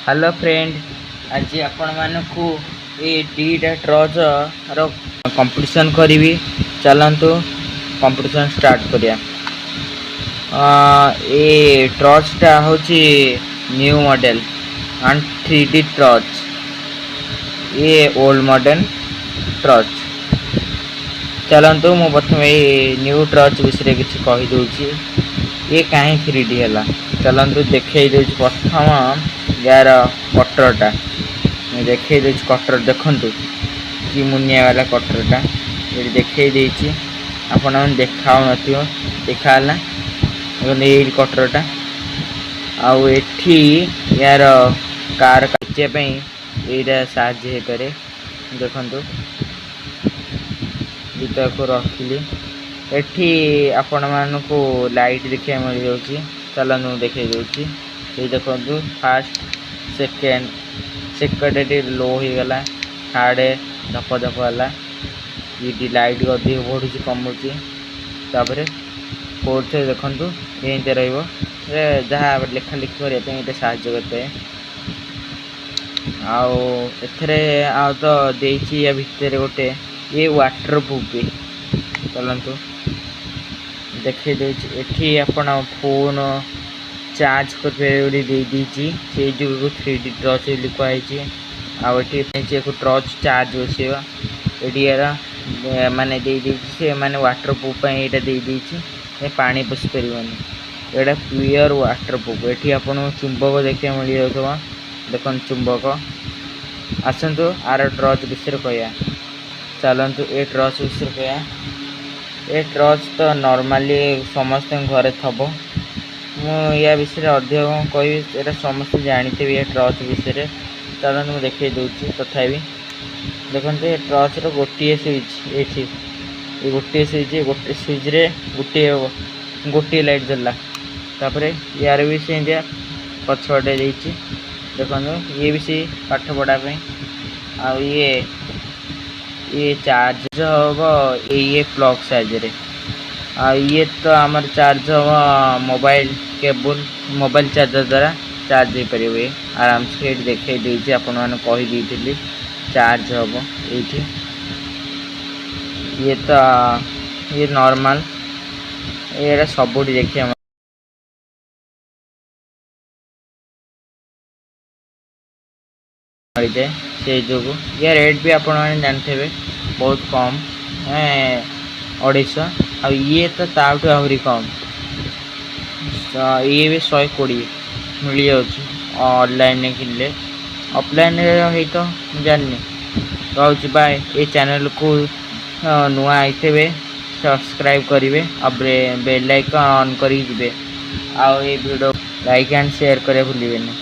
Hello friend, ଆଜି ଆପଣମାନଙ୍କୁ ଏ ଦୁଇଟା ଟର୍ଚ୍ଚର କମ୍ପିଟିସନ୍ କରିବି। ଚାଲନ୍ତୁ, କମ୍ପିଟିସନ୍ ଷ୍ଟାର୍ଟ କରିବା। ଏ ଟର୍ଚ୍ଚଟା ହେଉଛି new model and 3D torch. ଇଏ ଓଲ୍ଡ ମଡ଼େଲ୍ ଟର୍ଚ୍ଚ। ଚାଲନ୍ତୁ, ମୁଁ ପ୍ରଥମେ ଏଇ ନ୍ୟୁ ଟର୍ଚ୍ଚ ବିଷୟରେ କିଛି କହିଦେଉଛି, ଇଏ କାହିଁ 3D ହେଲା। ଚାଲନ୍ତୁ, ଦେଖେଇ ଦେଉଛି। ପ୍ରଥମ ୟାର କଟରଟା ମୁଁ ଦେଖେଇ ଦେଉଛି। କଟର ଦେଖନ୍ତୁ କି ମୁନିଆ ବାଲା କଟରଟା ଏଠି ଦେଖେଇ ଦେଇଛି। ଆପଣମାନେ ଦେଖାଉନଥିବ, ଦେଖାହେଲା? ଦେଖନ୍ତୁ, ଏଇ କଟରଟା। ଆଉ ଏଠି ୟାର କାର କାଟିବା ପାଇଁ ଏଇଟା ସାହାଯ୍ୟ ହେଇପାରେ। ଦେଖନ୍ତୁ, ତାକୁ ରଖିଲି। ଏଠି ଆପଣମାନଙ୍କୁ ଲାଇଟ୍ ଦେଖିବାକୁ ମିଳିଯାଉଛି। ଚାଲନ୍ତୁ, ମୁଁ ଦେଖେଇ ଦେଉଛି। ଏଇ ଦେଖନ୍ତୁ, ଫାଷ୍ଟ, ସେକେଣ୍ଡ। ସେକେଣ୍ଡ ଏଠି ଲୋ ହେଇଗଲା, ଥାର୍ଡ଼ ଧପ ଧପ ହେଲା। ଏଇଠି ଲାଇଟ୍ ଅଧିକ ବଢ଼ୁଛି, କମୁଛି। ତାପରେ ଫୋର୍ଥରେ ଦେଖନ୍ତୁ, ଏମିତି ରହିବ। ଯାହା ଲେଖା ଲେଖି କରିବା ପାଇଁ ଏଇଟା ସାହାଯ୍ୟ କରିଥାଏ। ଆଉ ଏଥିରେ ଆଉ ତ ଦେଇଛି ୟା ଭିତରେ ଗୋଟେ ଇଏ ୱାଟର ପ୍ରୁଫ୍ ବି। ଚାଲନ୍ତୁ, ଦେଖେଇ ଦେଉଛି। ଏଠି ଆପଣ ଫୋନ୍ ଚାର୍ଜ କରିପାରିବେ ବୋଲି ଦେଇଦେଇଛି, ସେଇ ଯୋଗୁଁ 3D torch ବୋଲି କୁହାହେଇଛି। ଆଉ ଏଠି ହେଇଛି ଟର୍ଚ୍ଚ ଚାର୍ଜ ବସେଇବା। ଏଠି ୟାର ମାନେ ଦେଇଦେଇଛି ସେ, ମାନେ ୱାଟର ପ୍ରୁଫ୍ ପାଇଁ ଏଇଟା ଦେଇଦେଇଛି, ଏ ପାଣି ପଶି ପାରିବନି। ଏଇଟା ପିଓର ୱାଟର ପ୍ରୁଫ୍। ଏଠି ଆପଣଙ୍କୁ ଚୁମ୍ବକ ଦେଖିବାକୁ ମିଳିଯାଉଥିବ। ଦେଖନ୍ତୁ, ଚୁମ୍ବକ। ଆସନ୍ତୁ, ଆର ଟର୍ଚ୍ଚ ବିଷୟରେ କହିବା। ଚାଲନ୍ତୁ, ଏ ଟର୍ଚ୍ଚ ବିଷୟରେ କହିବା। ଏ ଟର୍ଚ୍ଚ ତ ନର୍ମାଲି ସମସ୍ତଙ୍କ ଘରେ ଥବ। ମୁଁ ୟା ବିଷୟରେ ଅଧିକ କ'ଣ କହିବି? ଏଇଟା ସମସ୍ତେ ଜାଣିଥିବେ ଏ ଟର୍ଚ୍ଚ ବିଷୟରେ। ଚାଲନ୍ତୁ, ମୁଁ ଦେଖେଇ ଦେଉଛି ତଥାପି। ଦେଖନ୍ତୁ, ଏ ଟର୍ଚ୍ଚର ଗୋଟିଏ ସୁଇଚ୍ ଏଇଠି। ଏ ଗୋଟିଏ ସୁଇଚ୍, ଗୋଟେ ସୁଇଚ୍ରେ ଗୋଟିଏ ଗୋଟିଏ ଲାଇଟ୍ ଜଳିଲା। ତାପରେ ୟାର ବି ସେମିତିଆ ପଛପଟେ ଦେଇଛି। ଦେଖନ୍ତୁ, ଇଏ ବି ସେଇ ପାଠ ପଢ଼ା ପାଇଁ। ଆଉ ଇଏ ଚାର୍ଜ ହେବ ଇଏ ପ୍ଲଗ୍ ସାହାଯ୍ୟରେ। ଆଉ ଇଏ ତ ଆମର ଚାର୍ଜ ହେବ ମୋବାଇଲ କେବୁଲ, ମୋବାଇଲ ଚାର୍ଜର ଦ୍ୱାରା ଚାର୍ଜ ହେଇପାରିବ ଇଏ ଆରାମସେ। ଏଇଠି ଦେଖେଇ ଦେଇଛି, ଆପଣମାନଙ୍କୁ କହିଦେଇଥିଲି, ଚାର୍ଜ ହେବ ଏଇଠି। ଇଏ ତ ଇଏ ନର୍ମାଲ, ଏଇଟା ସବୁଠି ଦେଖିବା ମିଳିଯାଏ। ସେଇ ଯୋଗୁଁ ୟା ରେଟ୍ ବି ଆପଣମାନେ ଜାଣିଥିବେ, ବହୁତ କମ୍, 250। ଆଉ ଇଏ ତ ତାଠୁ ଆହୁରି କମ୍। ଇଏ ବି 120 ମିଳିଯାଉଛି ଅନଲାଇନ୍ରେ କିଣିଲେ। ଅଫଲାଇନ୍ରେ ହେଇତ ମୁଁ ଜାଣିନି। ରହୁଛି, ବାଏ। ଏ ଚ୍ୟାନେଲକୁ ନୂଆ ଆଇଥିବେ, ସବସ୍କ୍ରାଇବ୍ କରିବେ ଆଉ ବେଲ୍ ଆଇକନ୍ ଅନ୍ କରିକି ଯିବେ। ଆଉ ଏ ଭିଡ଼ିଓ ଲାଇକ୍ ଆଣ୍ଡ ସେୟାର କରିବା ଭୁଲିବେନି।